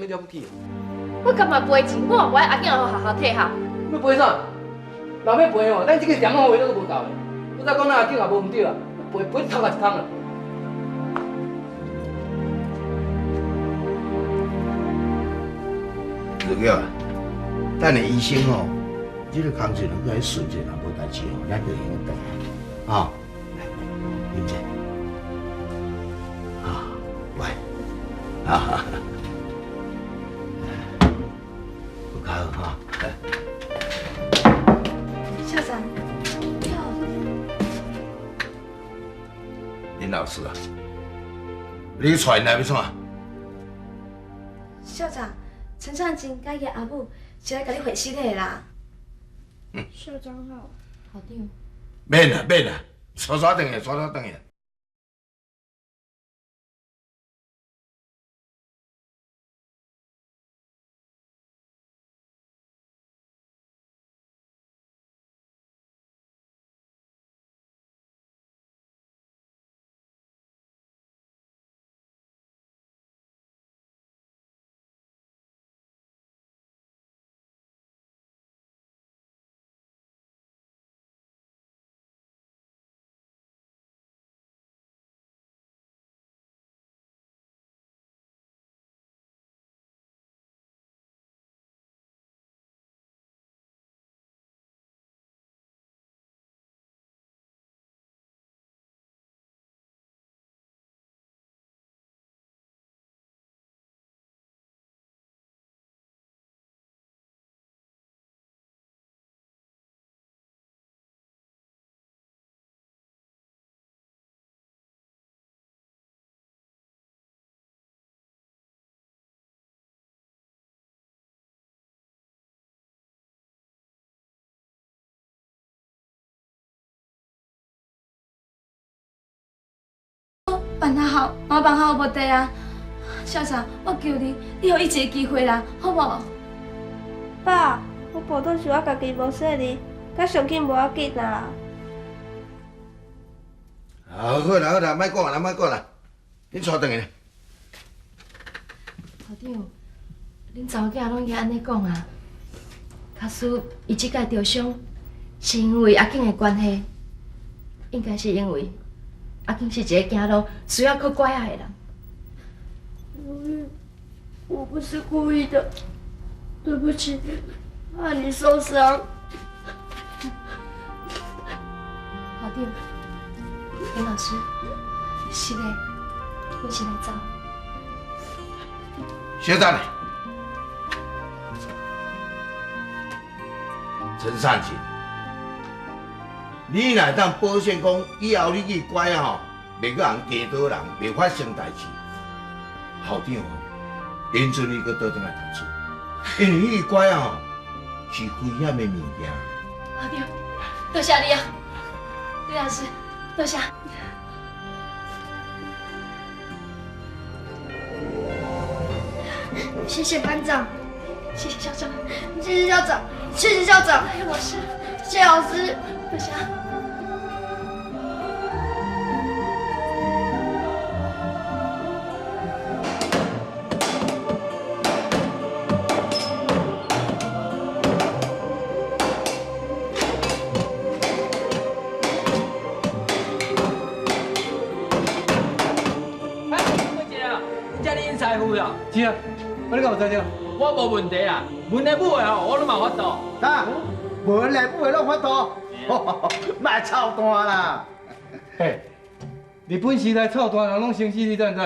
了不起。我感覺賠錢，我嘛無愛阿囝予學校退學。欲賠啥？若欲賠吼，咱這個店仔費都無夠的。我再講咱阿景也無毋對啊，賠賠頭殼一空啊。劉玉啊，等下醫生吼，這个工序如果順者，若無代誌吼，咱就會用轉來，吼。來，啉者。啊，喂，啊哈哈，有較好哈。校長，你好。林老師啊，你帶𪜶來欲創啥？校長，陳善晴佮伊的阿母是來共你會師的啦。校長好。校長。免啦免啦，坐坐轉去，坐坐轉去。辦學校嘛辦學校無題啊！校長，我求你，你予伊一个機會啦，好無？爸，我報道是我家己無細膩，佮上緊無要緊啊。啊，好啦好啦，莫講啦莫講啦，恁帶轉去。校長，恁查某囝攏應該按呢講啊。假使伊這擺著傷，是因為阿景的關係，應該是因為阿景是一个行路需要靠拐仔的人。如玉，我不是故意的，對不起，怕你受傷。校長，林老師，是的，我先來走。稍等下，陳善晴，你若會當保證講以後你去拐仔吼，袂閣予人跌倒人，袂發生代誌，校長吼，允准你閣倒轉來讀書，因為彼个拐仔吼是危險的物件。校長，多謝你啊，李老師，多謝。謝謝班長，謝謝校長，謝謝校長，謝謝校長，哎，老師，謝謝老師，多謝。哎，小姐啊，這恁師傅啊？是啊，啊你敢有知影？我無問題啦，文的武的吼，我攏嘛有法度。啊，文的武的攏法度，莫操蛋啦！嘿，日本時代操蛋人攏先死，你知毋知？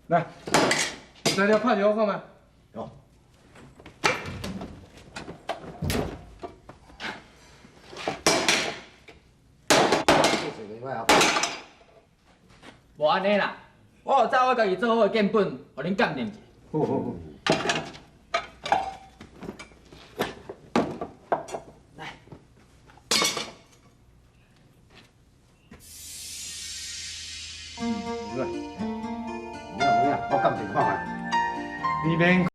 來，材料拍一下我看覓。哦。無按呢啦，我有找我家己做好的建本，予恁鑑定一下。好好好。來。來，有影無影？我鑑定看覓。你免。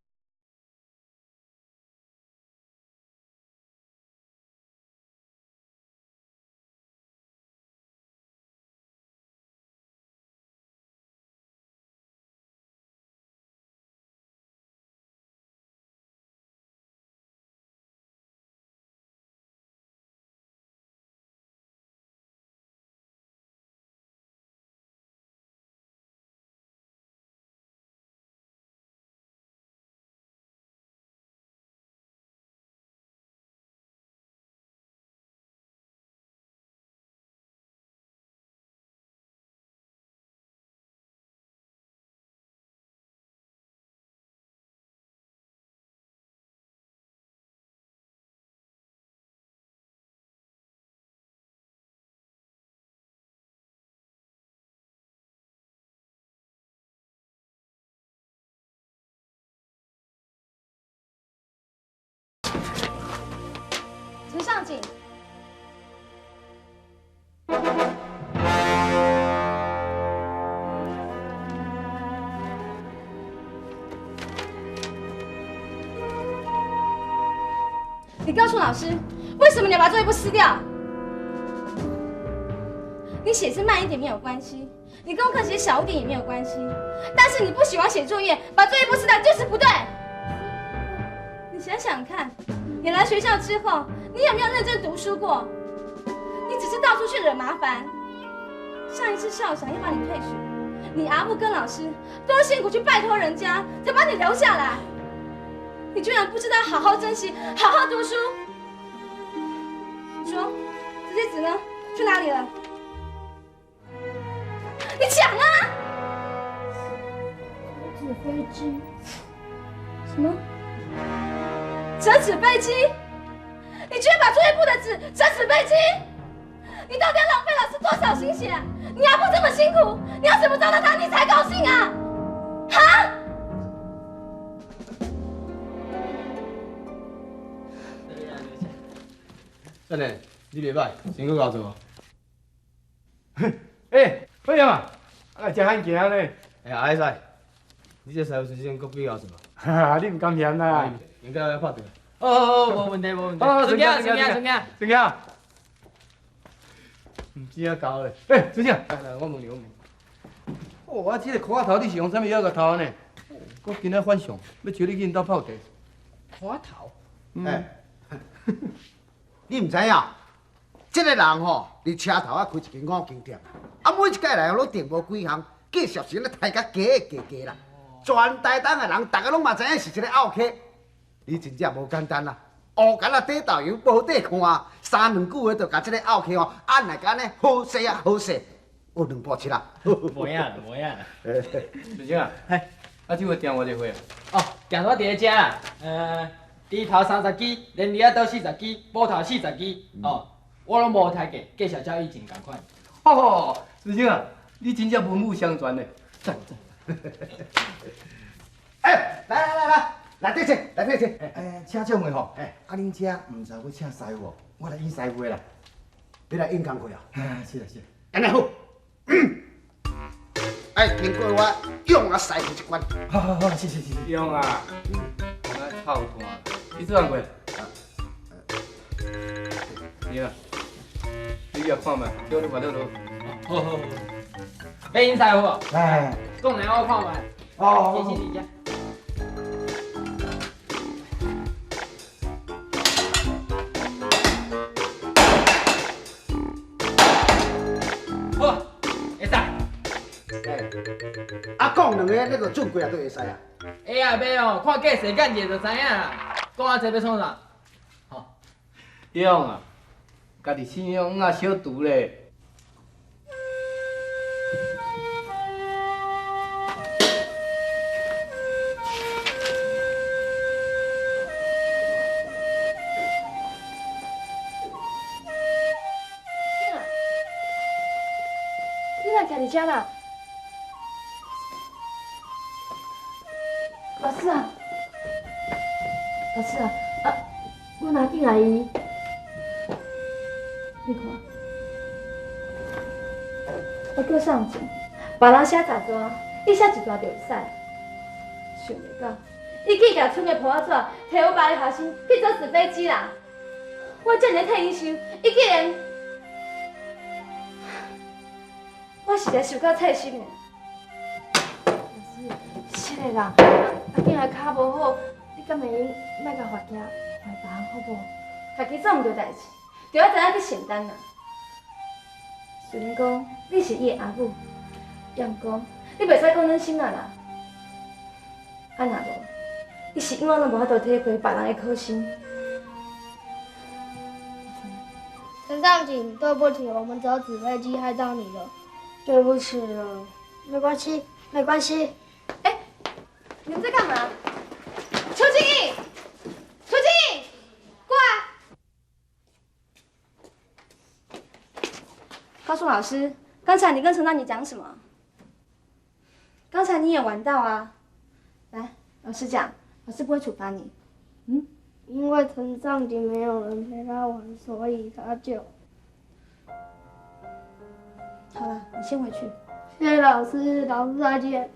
景。你告诉老师，为什么你要把作业簿撕掉？你写字慢一点没有关系，你功课写少一点也没有关系，但是你不喜欢写作业，把作业簿撕掉就是不对。你想想看，你来学校之后，你有没有认真读书过？你只是到处去惹麻烦。上一次校长要把你退学，你阿母跟老师多辛苦去拜托人家，才把你留下来。你居然不知道好好珍惜，好好读书。你说这些纸呢？去哪里了？你讲啊！折纸飞机。什么？折纸飞机？你居然把作业簿的纸折纸飞机？你到底要浪费老师多少心血啊？你阿母这么辛苦，你要怎么找到他你才高兴啊？哈？少年，你袂歹，成功够做。欸，好样啊，啊，真罕行咧。哎呀，会使。你这师傅先生阁比较什么？哈哈，你毋甘嫌啦。应该要拍断。哦哦，无问题，无问题。哦，孙仔，孙仔，孙仔，孙仔。毋知影搞咧。欸，孙仔，来来，我问你，我问你。哦，我这个裤仔头你是用啥物药共头呢？阁今仔反常，欲招你去𪜶兜泡茶。裤仔头？嗯。你毋知影，这个人吼，伫车头仔开一间五金店，啊，每一届来拢订无几项，继续是咧抬甲加加加啦。全台东的人，逐个拢嘛知影是一个奥客，你真正无简单啦。乌干啊，底豆油无底看，三两句话就共这个奥客吼，按来按呢，好势啊，好势，有两步七啦。无影，无影。先生啊，嘿，啊，这回订偌济货啊？哦，订我伫咧遮啦，猪头30支，莲子仔刀40支，煲头40支，哦，我拢无抬价，价钱照以前仝款。哦，师兄啊，你真正文武双全嘞，赞赞。哎，来来来来，来这坐，来这坐。哎，请这位吼，哎，啊，恁遮毋知欲请师傅，我来引师傅啦。你来引工课啊？啊，是啦是啦。按呢好。哎，经过我勇啊师傅一关。好好好，是是是。勇啊，我臭烂。你做工过？你啊，你去看觅，叫你烦恼落。好好好。要引师傅。哎。讲来我看觅。哦。谢谢你遮。好，会使。哎，啊，讲两个，你就准过来就会使啊。会啊，袂哦，看价势间者就知影啦。讲啊，这欲创啥？吼，勇啊，家己信用啊小毒咧。你来徛伫遮啦？老师啊，老师啊，啊，阮阿囝阿姨，你看，我叫上前，别人写十段，伊写一段就会使。想袂到，伊去共村的破仔纸，提予别个学生去做纸飞机啦。我遮尔替伊想，伊竟然，我实在受够刺心的。老师，是的啦，阿囝的跤无好，你敢会用莫共罚行，换别人好无？家己做毋对代志，就爱知影去承担啦。虽然讲你是伊的阿母，也毋过你袂使讲忍心啊啦。啊若无，你是永远拢无法度体会别人的苦心。陈尚景，对不起，我们折纸飞机害到你了，对不起了，没关系，没关系。哎，你们在干嘛？邱金义，邱金义，过来。告诉老师，刚才你跟陈大你讲什么？刚才你也玩到啊。来，老师讲，老师不会处罚你。嗯？因為陳尚錦沒有人陪他玩，所以他就……好了，你先回去。謝謝老師，老師再見。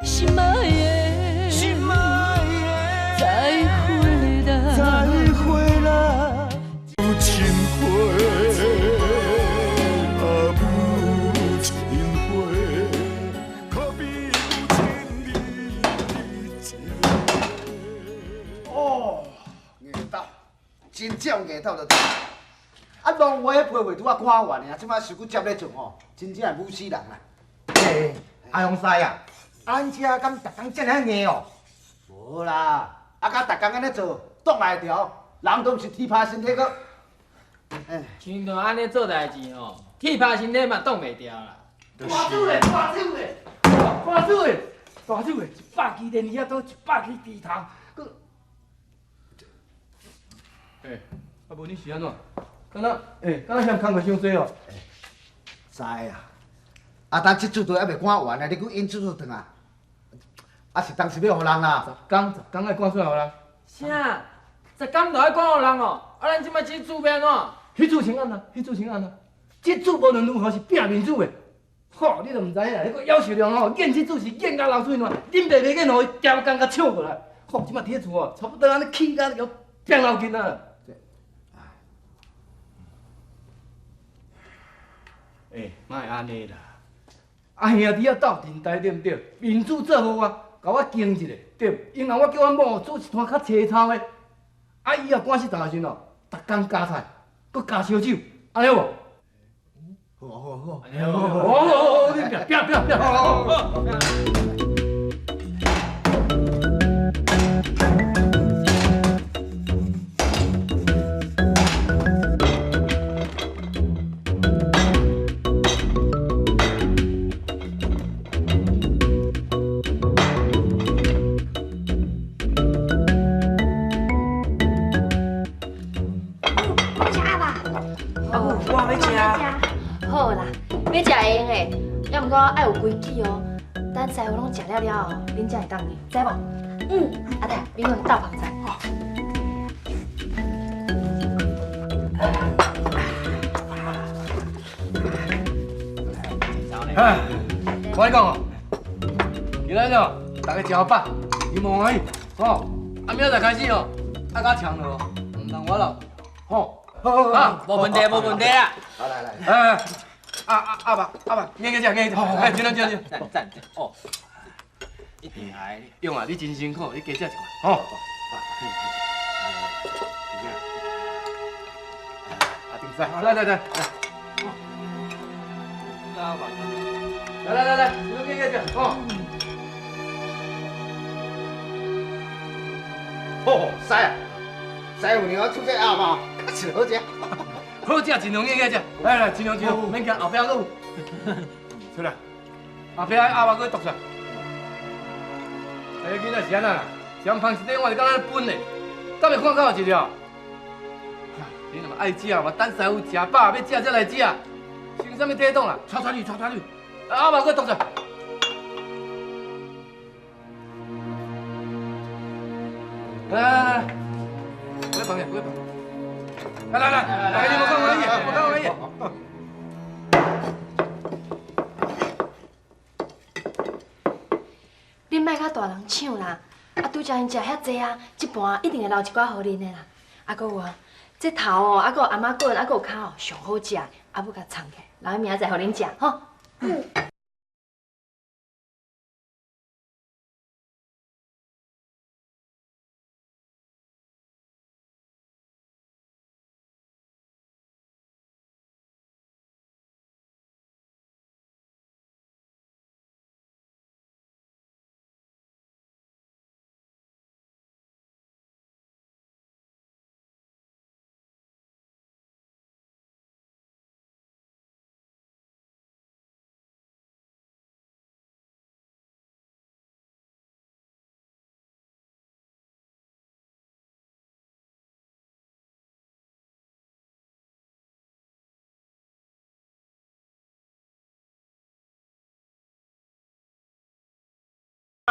心愛的，心愛的，再會啦，再會啦。母親花，啊母親花，可比母親你一哦，硬鬥，真正硬鬥就對。啊，農會彼批貨拄仔趕完的啊，這擺收閣接咧做吼，真正會母死人啊！欸，阿雄師啊，啊，恁遮敢逐工遮爾硬哦？無啦，啊，敢逐工按呢做，擋會牢，人都毋是鐵拍身體閣。像著按呢做代誌吼，鐵拍身體嘛擋袂牢啦。大手咧，大手咧，大手咧，大手咧，100支蓮葉刀，100支豬頭，閣。欸，啊無你是按怎？敢若欸，敢若嫌工課傷濟哦？知啊，啊，等這次都猶未趕完呢，你閣引這次轉來，啊是當時欲予人啦？10工10工愛趕出來予人。啥？10工就愛趕予人哦？啊，咱這擺這次欲按怎？彼次先按啊，彼次先按啊。這次無論如何是拼面子的。吼，你都毋知影，彼個夭壽量吼，演這次是演甲流水爛，恁爸袂演，予伊刁工共搶過來。吼，這擺佇咧厝哦，差不多按呢氣甲予變老囡仔。欸，莫按呢啦！啊，兄弟仔鬥陣台對毋對？面子做予我，共我敬一下，對。因為我叫阮某煮一攤較青草的，啊，伊若趕時陣的時陣哦，逐工加菜，閣加燒酒，按呢無？好啊好啊好啊！好好好，你拼拼拼拼！好好好。好啦，欲食會用的，猶毋過愛有規矩哦。等師傅攏食了了後，恁才會當去，知無？嗯。阿太，恁去鬥捧菜。哎，我跟你講哦，今仔日哦，大家食予飽，啉予歡喜，吼。啊，明仔載開始哦，愛共搶落，毋通我留，吼。好，無問題，無問題啦。好來來，哎，阿阿阿爸阿爸，免去食，免去食，哎，盡量盡量，讚讚哦，一定愛。勇啊，你真辛苦，你加食一塊，吼。阿丁仔，來來來，來來來來，你加食，吼。哦，師啊，師傅娘出這鴨肉，確實好食。好食，盡量免食，來來，盡量盡量，免驚，後壁閣有。出來，後壁鴨肉閣毒出來。哎，囡仔是按怎啦？是按芳一底，我就感覺笨嘞，敢會看到一條？你若嘛愛食嘛，等師傅食飽，欲食才來食，穿啥物體統啦？帶帶去，帶帶去，鴨肉閣毒出來。來來來，過來放下，過來放。來來來，大家你無講歡喜，無講歡喜。恁莫佮大人搶啦！啊，拄才𪜶食遐濟啊，這盤一定會留一寡予恁的啦。啊，閣有啊，這頭哦，啊，閣有頷仔骨，啊，閣有跤哦，上好食，阿母共藏起來，留明仔載予恁食，吼。嗯。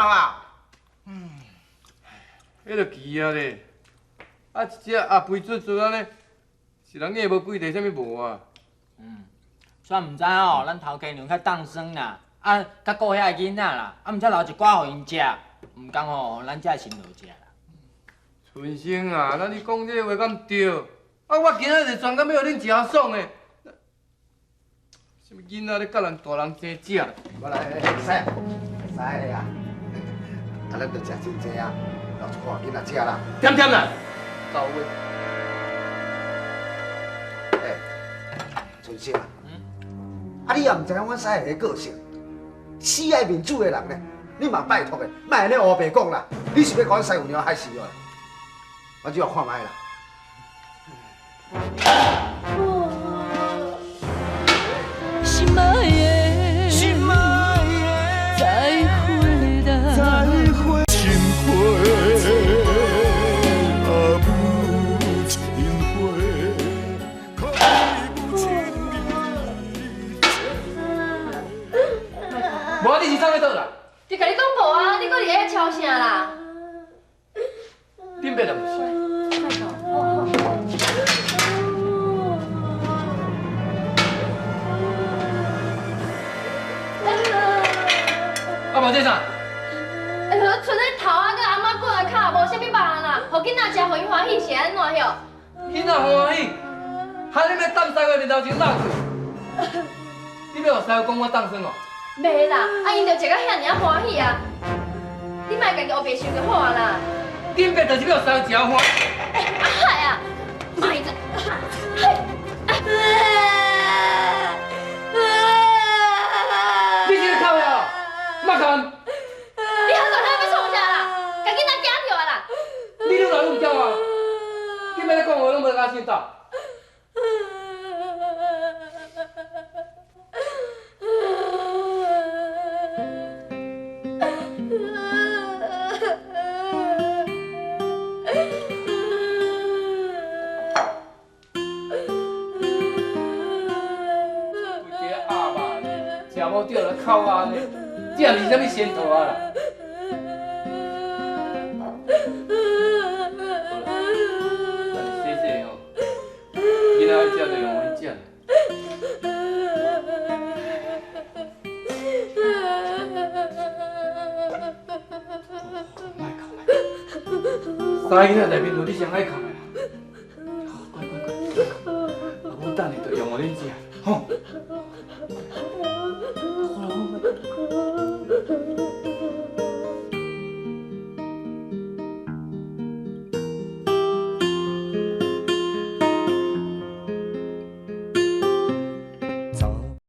啊？彼个奇啊咧，啊一只鸭肥嘟嘟按呢，是人硬无几块，啥物无啊？煞毋知吼，咱头家娘较当酸啦，啊，较顾遐个囡仔啦，啊，毋才留一寡予𪜶食，毋甘吼，咱才会辛劳食啦。春生啊，那你讲这话敢对？啊，我今仔日专工欲予恁食爽的，啥物囡仔咧佮人大人争食？我来，会使，会使的啊。啊，咱就食真济啊，留一寡予囡仔食啦。恬恬啦，到位。欸，春生啊，啊你也毋知影阮师的个性，死爱面子的人呢，你嘛拜托的，莫按呢乌白讲啦。你是欲共阮师傅娘害死哦？我这看覓啦。心爱的，心爱的，再会啦，再会。情花，啊母亲花，可比母亲无你是创欲倒来？就共你讲无啊，你阁伫遐吵啥啦？恁爸就毋是。啊，无这啥？哎，剩咧头啊，佮阿妈过来敲，无啥物别项啦，予囡仔食，予𪜶欢喜是按怎晓？囡仔欢喜，哈你欲当师傅面头前闹去？你欲予师傅讲我当酸哦？袂啦，啊𪜶就食甲遐尔仔欢喜啊！你莫家己乌白想就好啊啦。恁爸就是欲予师傅食欢。哎，阿海啊，莫啦，嘿，你是咧哭的哦？莫哭！你还在遐欲创啥啦？共囡仔惊著啊啦！你愈来愈唔对啊！你欲咧讲话拢无甲我先走。规个鸭肉呢，食无著来哭啊呢，这也毋是啥物仙桃啊啦！好啦，咱细细吼，囡仔爱食就用阮食。莫哭莫哭，三个囡仔内面无你上爱哭的啦。好，乖乖乖，莫哭，我等下就用予恁食，吼。